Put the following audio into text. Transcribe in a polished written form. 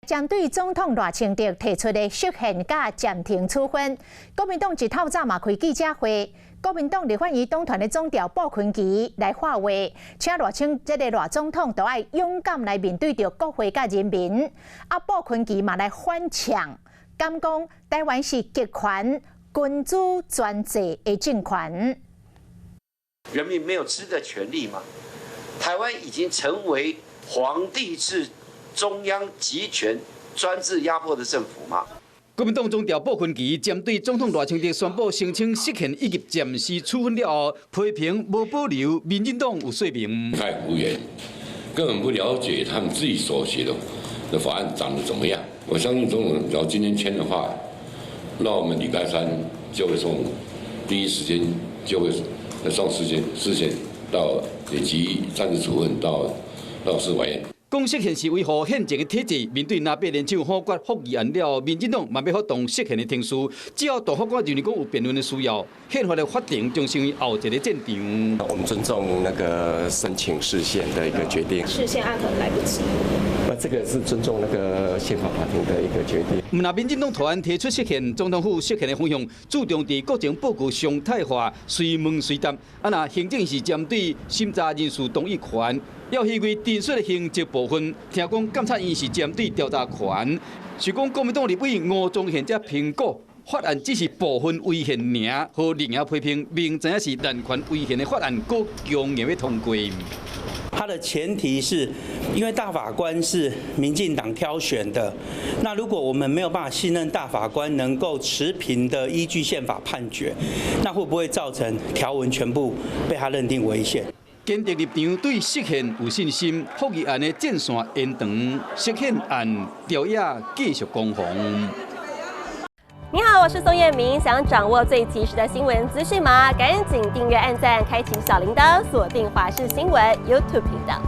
針對總統賴清德提出的釋憲佮暫停處分，國民黨一透早嘛開記者會，國民黨立法院黨團的總召傅崐萁來發話，請賴清這个賴總統都愛勇敢來面對著國會佮人民。啊，傅崐萁嘛來反嗆，敢講台灣是極權君主專制的政權。人民沒有知的權利嗎？台灣已經成為皇帝制，中央集權專制壓迫的政府嗎？國民黨總召傅崐萁針對總統賴清德宣布申請釋憲以及暫時處分了後，批評無保留，民進黨有說明。太無言，根本不了解他們自己所寫的法案長得怎麼樣。我相信總統只要今天簽的話，那我們禮拜三就會送，第一時間就會送釋憲到以及暫時處分到司法院。講釋憲是維護現行的體制，面對藍白連手否決復議案了，民進黨嘛欲發動釋憲的程序，只要大法官認為講有辯論的需要，憲法的法庭將成為後一個戰場。我們尊重那個申請釋憲的一個決定。釋憲案可能來不及。那這個是尊重那個憲法法庭的一個決定。毋但民進黨提案提出釋憲，總統府釋憲的方向，注重佇國情報告常態化，隨問隨答。啊，若行政是針對審查人事動議權，要虛偽陳述的刑責部分，聽講監察院是針對調查權，是講國民黨立委吳宗憲才評估法案只是部分違憲爾，予另外批評明知影是濫權違憲的法案，閣強硬欲通過。它的前提是，因為大法官是民進黨挑選的，那如果我們沒有辦法信任大法官能夠持平的依據憲法判決，那會不會造成條文全部被他認定違憲？堅定立場對釋憲有信心，復議案的戰線延長，釋憲案朝野繼續攻防。你好，我是宋燕明，想掌握最及時的新聞資訊嗎？趕緊訂閱、按讚、開啟小鈴鐺，鎖定華視新聞 YouTube 頻道。